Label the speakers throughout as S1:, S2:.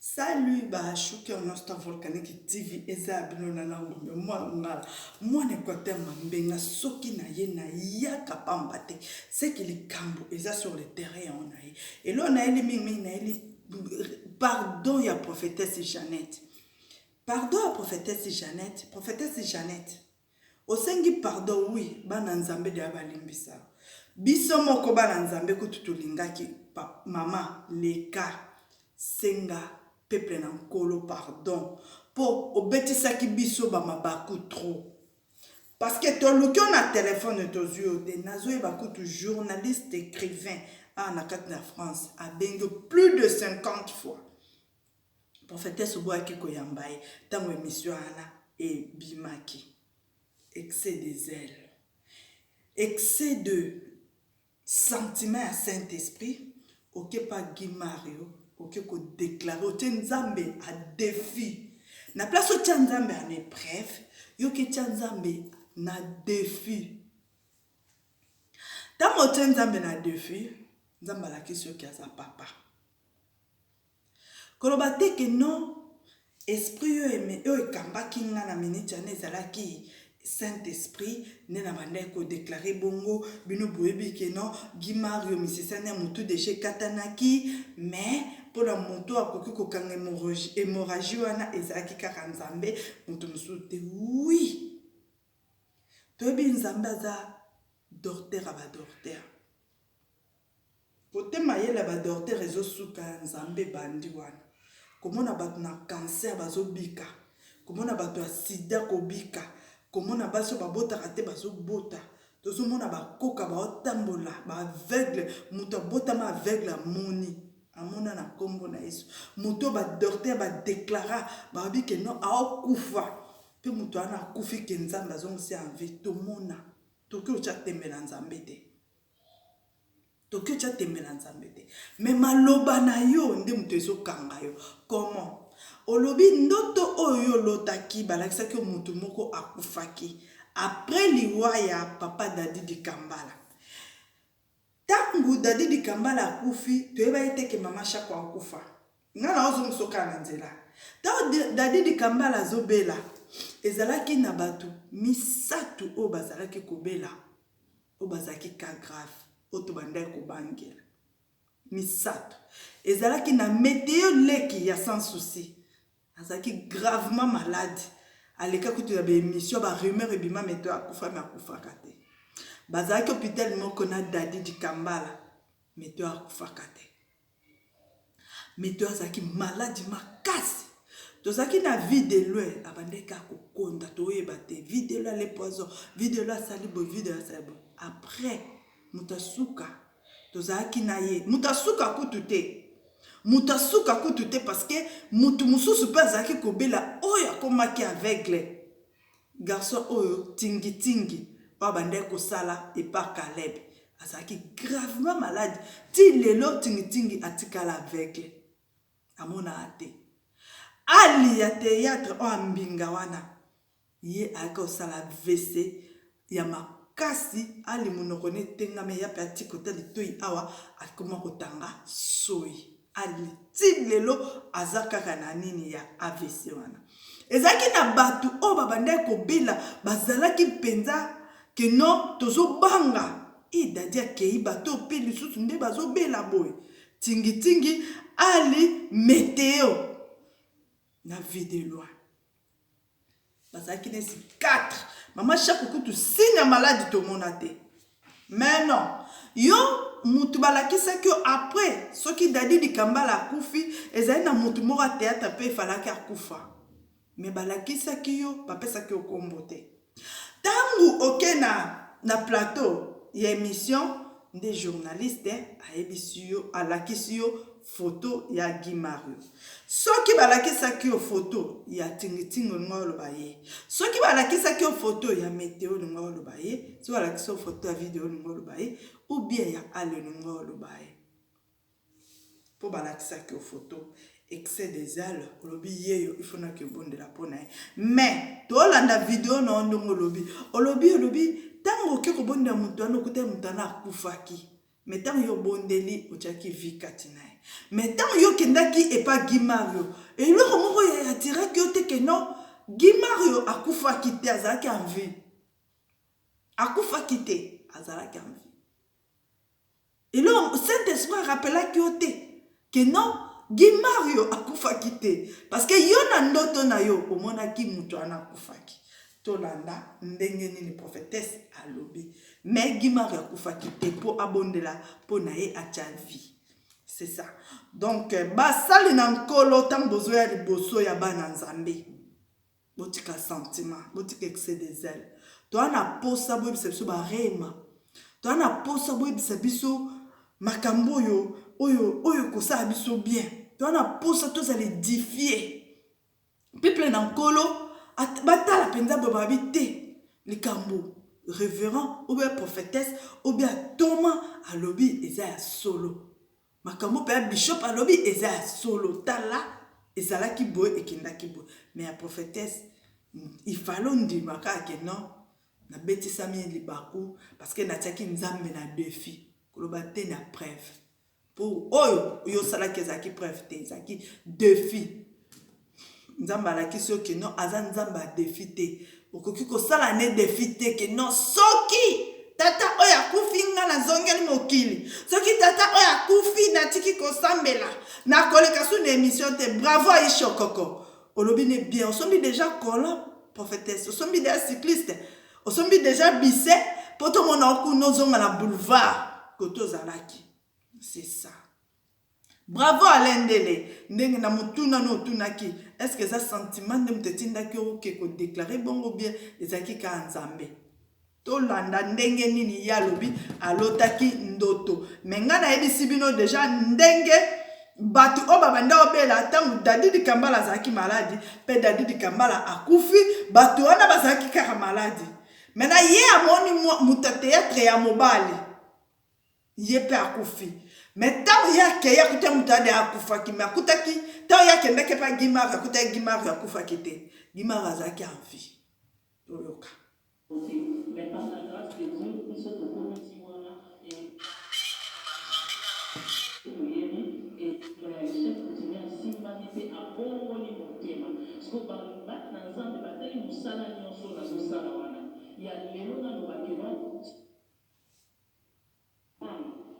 S1: Salut ba chouki en Star Volcanique TV, eza ya bino Nana Ngombe, mwana mongala, mwana Equateur Mambenga. Soki na ye na yaka pamba te, seki likambo eza sur le terrain yango na ye. Elo nayeli mingi mingi, nayeli pardon ya prophétesse Jeannette. Pardon ya prophétesse Jeannette, prophétesse Jeannette. Osengi pardon, oui, bana Nzambe deya balimbisa. Biso moko bana Nzambe kutu tolingaki mama leka senga peuple na Nkolo pardon po obetisaki biso ba mabaku trop. Parce que toluki yo na telefone, tozwi yo te. Nazoyeba kutu journaliste écrivain awa na kati na France abengi yo plus de 50 fois. Prophétesse, oboyaki koyamba ye ntango émission wana ebimaki. Excès de zèle, excès de sentiment ya Saint-Esprit, oke pa Guy Mario, oke kodéclarer, otie Nzambe à défi. Na place otia Nzambe en épreuve, yo oke tia Nzambe na défi. Ntango otie Nzambe na défi, Nzambe alakisi yoki aza papa. Koloba te ke non, esprit oyo ekambaki nga na minute wana ezalaki Saint Esprit nde na bandaki kodéclarer bongo. Bino boyebi ke non, Guy Mario misisani ya motu deja ekatanaki, mais mpona motu akoki kokanga hémorragie wana ezalaki kaka Nzambe, moto mosusu te. Oui, toyebi Nzambe aza docteur ya badocteur. Kote mayele ya badocteur ezosuka, ya Nzambe ebandi wana. Komona bato na cancer bazobika, komona bato ya sida kobika, komona basi oyo babotaka te bazobota, tozomona bakoka baotambola, baaveugle, moto abotama aveugle amoni, amona na nkombo na Yesu. Moto oyo badocteur badéclarer, bayebi ke non, aokufa, mpe moto wana akufi, ke Nzambe azongisi en vie. Tomona, toki otya tembe na Nzambe te, toki otya tembe na Nzambe te. Mais maloba na yo nde moto ezokanga yo. Comment olobi ndoto oyo yo olotaki, balakisaki yo motu moko akufaki après liwa ya papa Dadi Dikambala? Ntango Dadi Dikambala akufi, toyeba ye te ke mama Shako akufa. Nga na ozongisa kaka na nzela. Ntango Dadi Dikambala azobela, ezalaki na bato misato oyo bazalaki kobela, oyo bazalaki cas grave, oyo tobandaki kobangela. Misato ezalaki na Meteo, leki ya Sans Souci, azalaki gravement malade, aleka kutu na baémission, barumeur ebima, Meteo akufa, me akufaka te. Bazalaki hôpital moko na Dadi Dikambala. Meteo akufaka te, Meteo azalaki maladi makasi. Tozalaki na Vie de Loin, abandaki kaka kokonda, toyeba te, Vie de Loin ale poison, Vie de Loin asali boye, Vie de Loin asali boye. Après, moto asuka tozalaki na ye, moto asuka kutu te, moto asuka kutu te, parce que moto mosusu mpe azalaki kobela oyo akomaki aveugle, garçon oyo Tingitingi, oyo abandaki kosala epa Caleb, azalaki gravement malade. Ti lelo Tingitingi atikala aveugle, amonaka te. Ali ya théâtre oyo ambinga wana, ye ayaki kosala AVC ya makasi. Ali monoko ne etengami, ya mpe atikota litoi awa, akoma kotanga soyi. Ali ti lelo aza kaka na nini ya AVC wana. Ezalaki na bato oyo babandaki kobela, bazalaki mpenza ke non, tozobanga e Dadi akei, bato mpe lisusu nde bazobela boye: Tingitingi, Ali, Meteo na Vie de Loin. Bazalaki nesi 4. Mama Shako kutu signe ya maladi tomona te. Mais non, yo mutu balakisaki yo après, soki Dadi Dikambala akufi, ezali na mutu moko ya théâtre mpe efalaki akufa, mais balakisaki yo, bapesaki yo nkombo te. Ntango oke na plateau ya émission nde journaliste ayebisi yo, alakisi yo photo ya Guy Mario. Soki balakisaki yo photo ya Tingitingi, olinga oloba ye. Soki balakisaki yo photo ya Meteo, olinga oloba ye. Soki balakisi yo photo ya video, olinga oloba ye, ou bien ya Ale, olinga oloba ye. Mpo balakisaki yo photo, excès de zèle, olobi yeyo ifonaki obondela mpo na ye. Mais tolanda video na yo, ndongo olobi, olobi ntango oke kobondela moto wana, okutaki moto wana akufaki. Mais ntango yo obondeli, otiaki vie kati na ye. Mais ntango yo okendaki epa Guy Mario, eloko moko ya attiraki yo te ke non, Guy Mario akufaki te, azalaki en vie. Akufaki te, azalaki en vie. Eloko Saint Esprit arappelaki yo te ke non, Guy Mario akufaki te, parce que yo na ndoto na yo omonaki moto wana akufaki. Tolanda ndenge nini prophétesse alobi. Mais Guy Mario akufaki te mpo abondela mpo na ye atia vie. C'est ça. Donc basali na Nkolo, ntango bozoya liboso ya bana Nzambe, botika sentiment, botika excès de zèle. Toza na posa boyebisa biso barema, toza na posa boyebisa biso makambo oyo ekosala biso bien. Toza na posa tozala édifié. Peuple na Nkolo batala mpenza boye, babi te likambo révérend ou bien prophétesse ou bien Thomas alobi eza ya solo, makambo mpe ya bishop alobi eza ya solo. Tala, ezalaki boye, ekendaki boye. Mais ya prophétesse, il fallait ondima kaka ke non, nabetisami libaku parce que natiaki Nzambe na défi. Koloba te na preuve, mpo oyo oyo osalaki ezalaki preuve te, ezalaki défi. Nzambe alakisi yo ke non, aza Nzambe ya défi te. Okoki kosala ne défi te ke non, soki tata oyo akufi, nga nazongeli mokili, soki tata oyo akufi, natiki kosambela, nakoleka su na émission te. Bravo Aisha Okoko, olobi ne bien. Osombi déjà colon, prophétesse, osombi déjà cycliste, osombi déjà bise mpo tomona okuna ozonga na boulevard kote ozalaki. C'est ça, bravo Alain Ndele. Ndenge na motuna no otunaki, est ce que eza sentiment nde moto etindaki oke kodéclarer bongo, bien ezalaki kaka Nzambe? Tolanda ndenge nini ye alobi alotaki ndoto. Me ngai nayebisi bino déjà ndenge bato oyo babanda obela ntango Dadi Dikambala azalaki maladi, mpe Dadi Dikambala akufi, bato wana bazalaki kaka maladi. Maintenant ye amoni moto ya théâtre ya mobali, ye mpe akufi. Me ntango ye akei, akuta moto ade akufaki. Me akutaki, ntango ye akendaki epa Guy Mario, akutaki Guy Mario akufaki te, Guy Mario azalaki en vie. Toyoka.
S2: Mais par la grâce de Dieu, biso tokomisi wana toyebi chef coutumier asimbami mpe abongoli motema. Siko bato na Nzambe batali mosala nyonso nazosala wana ya lelo, nalobaki no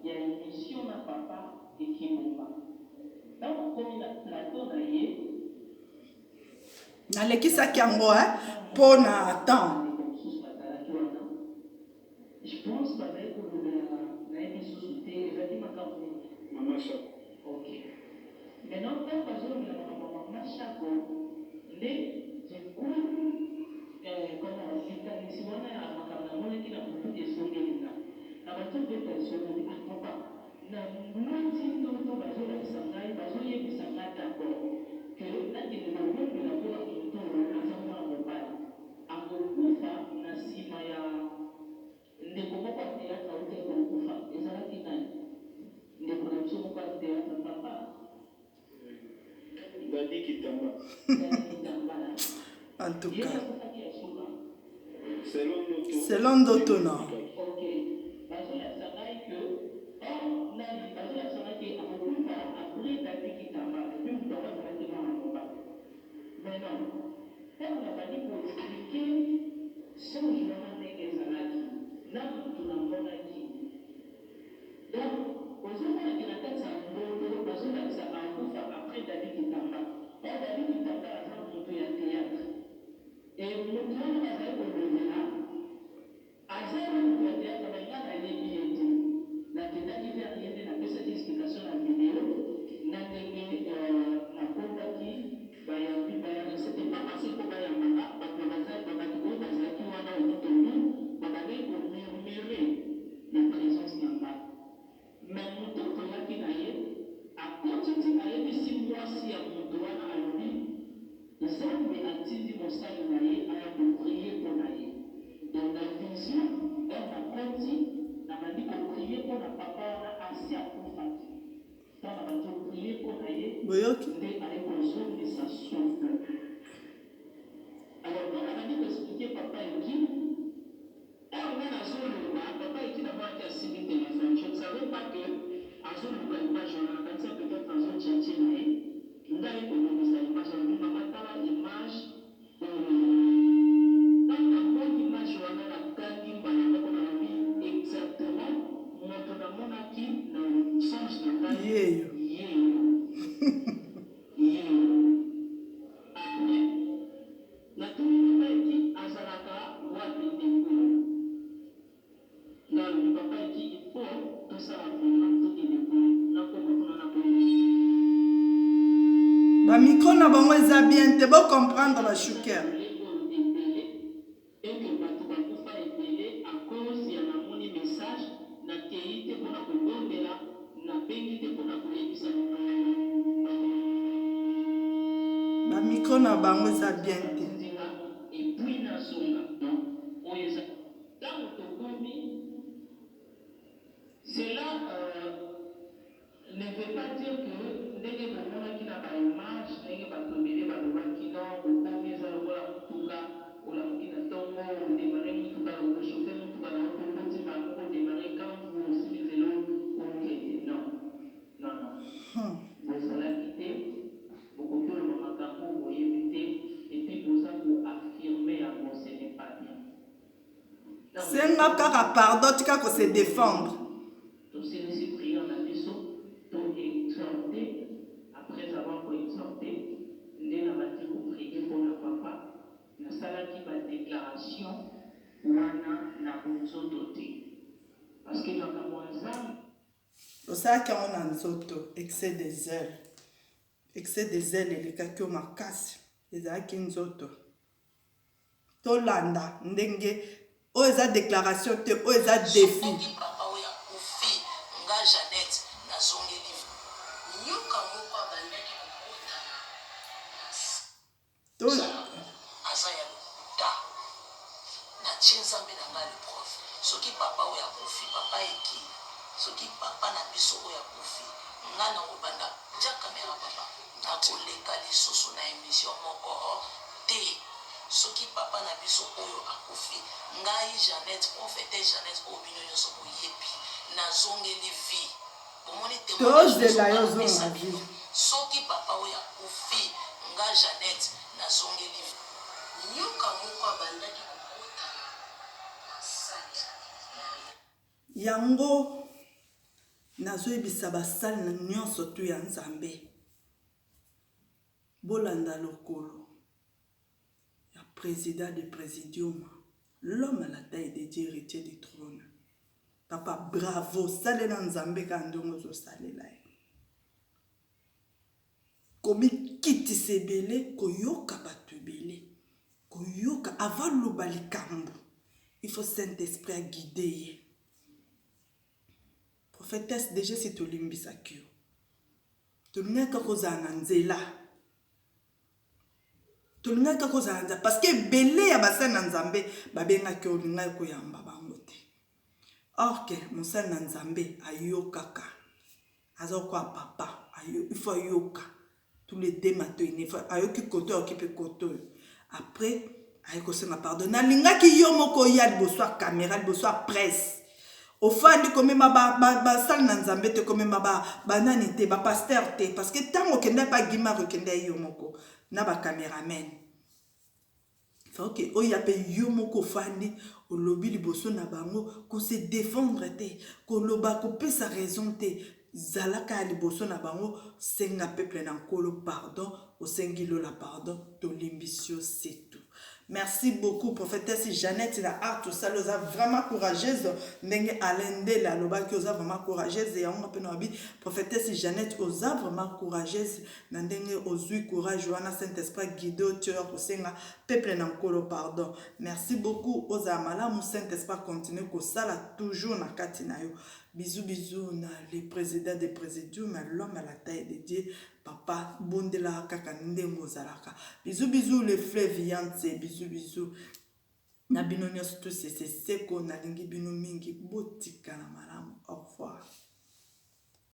S2: ya émission na papa Ekibomba, ntango akomi na plateau na ye.
S1: Nalekisaki yango mpo na temps.
S2: Mosusu bazalaki wana, je pense bazali kolobela, nayebi lisusu te ezalaki makambo nini.
S3: Mama Shako.
S2: Ok, maintenant ntango bazolobela makambo ya mama Shako nde du coup comment likanisi wana ya makambo namonaki na butu ezongeli nga na bato obeta lisolo. Ah papa, na loti ndoto, bazolakisa ngai, bazoyebisa ngai d'abord ke nakende kobondela mpona moto oyo aza mwana mobali, akokufa na nsima ya ndeko moko ya théâtre autaki kokufa. Ezalaki nani? Ndeko na biso moko ya théâtre, papa.
S3: Dadi Kitamba.
S2: Dadi Kitambala.
S1: En tout
S2: ye
S1: cas
S2: akufaki ya suka.
S3: Selon ndoto.
S1: Selon ndoto na.
S2: Ok, bazolakisa ngai ke or nani, bazolakisa ngai ke akokufa après Dadi Kitambala, et puis moto yango azalaki mwana mobali. Maintenant ntango nabandi koexpliquer songe wana ndenge ezalaki na motu namonaki, donc ozomonaki na kati ya ndoto bazolakisa akufa après Dadi Kitamba. Or Dadi Kitamba aza motu ya théâtre e motu wana bazali kolobela aza motu ya théâtre, me nga nayebi ye te. Nakendaki vers ye nde napesaki explication na video na ndenge nakotaki, bayambi bayambi. C'était pas facile mpo bayambanga. Bato bato oyo bazalaki wana otototu babandaki komurmurer na présence na nga, mais moto toyaki na ye akoti ti ayebisi mwasi ya moto wana, alobi Nzambe atindi mosali na ye aya koprier mpo na ye. Donc na vision heure nakoti, nabandi koprier mpo na papa wana asi akufaki. Ntango nabandi koprier mpo na ye,
S1: Boyoki.
S2: nde aye kozongisa souffle. Alors ntango nabandi koexpliquer papa Eki, heure nga nazoloba, papa Eki namonaki asimbi téléphone, je ne savais pas.
S1: Ba micro na bango eza bien te, bo comprendre ba chouker. Ba micro na bango eza bien te.
S2: Ne veut pas dire que ndenge bomonaki na ba images ndenge batu ebele balobaki non bokomi eza lokola mutuka olamuki na tongo o demarrer mutuka o chauffer mutuka na yo pe okoti mbala moko o demarrer quand vous osimbi nzela okende non non non bozalaki te bokoki oloba makambo oyo boyebi te et puis boza ko affirmer yango ce n'est pas bien.
S1: Senga kaka pardon tika ko se defendre.
S2: Tosilisi prière na biso to exhorter après avoir ko exhorter nde na bandi ko prier pona papa nasalaki ba declaration wana na bonzoto te parce que makambo ya nzambe
S1: Osalaki yango na nzoto excès de zèle excès de zèle elekaki yo makasi ezalaki nzoto. Tolanda ndenge oyo eza declaration te oyo eza defi.
S4: Soki papa oyo akufi nga Jeannette nazongeli nyoka moko abandaki kokota na
S1: Tola.
S4: Aza ya lokuta natie nzambe na nga le prof soki papa oyo akufi papa eki soki papa na biso oyo akufi nga nakobanda tia camera papa nakoleka lisusu na emission moko te soki papa na biso oyo akufi ngai Jeannette prophetesse Jeannette oyo bino nioso boyebi nazongeli vie bomoni temoignage
S1: Tozela yo
S4: nioso nga napesa
S1: ozonga vie.
S4: bino soki papa oyo akufi nga Jeannette nazongeli vie. Nyoka moko abandaki kokota na salle ya.
S1: Yango nazoyebisa basali na nionso tout ya Nzambe Bolanda lokolo ya president de presidium l'homme à la taille de Dieu heritier du trone papa bravo salela nzambe kaka ndenge ozosalela ye komikitisa ebele koyoka bato ebele koyoka avant loba likambo il faut saint esprit aguide ye prophetesse deja si tolimbisaki yo Tolingaki kaka ozala na nzela. Tolingaki kaka ozala na nzela parce que ebele ya basali na Nzambe babengaki yo olingaki koyamba bango te. Or que mosali na Nzambe ayokaka. Aza lokola papa, il faut ayoka tous les deux matoyi ne ayoki koto ayoki mpe koto oyo. Après aye kosenga pardon. Nalingaki yo moko oya liboso ya camera, liboso ya presse. Ofandi komema ba ba basali na nzambe te komema ba banani te ba pasteur te parce que ntango okenda epa gimar okenda yo moko na ba cameraman ok oya mpe yo moko ofandi olobi liboso na bango ko se defendre te koloba kopesa raison te zalaka ya liboso na bango senga peuple na nkolo pardon osengi lola pardon tolimbisi yo c'est tout. Merci beaucoup prophetesse Jeannette na art osali oza vraiment courageuse ndenge Alain Ndele alobaki oza vraiment courageuse yango nga pe na babi prophetesse Jeannette oza vraiment courageuse na ndenge ozui courage wana Saint Esprit guide otie yo kosenga peuple na nkolo pardon merci beaucoup ozala malamu Saint Esprit continue kosala toujours na kati na yo bisous bisous na le président de présidium l'homme à la taille de Dieu Papa bondelaka kaka ndenge ozalaka bisous bisous le fleuve yance bisous bisous na bino nyonso tout sese seko nalingi bino mingi botikala malamu au revoir.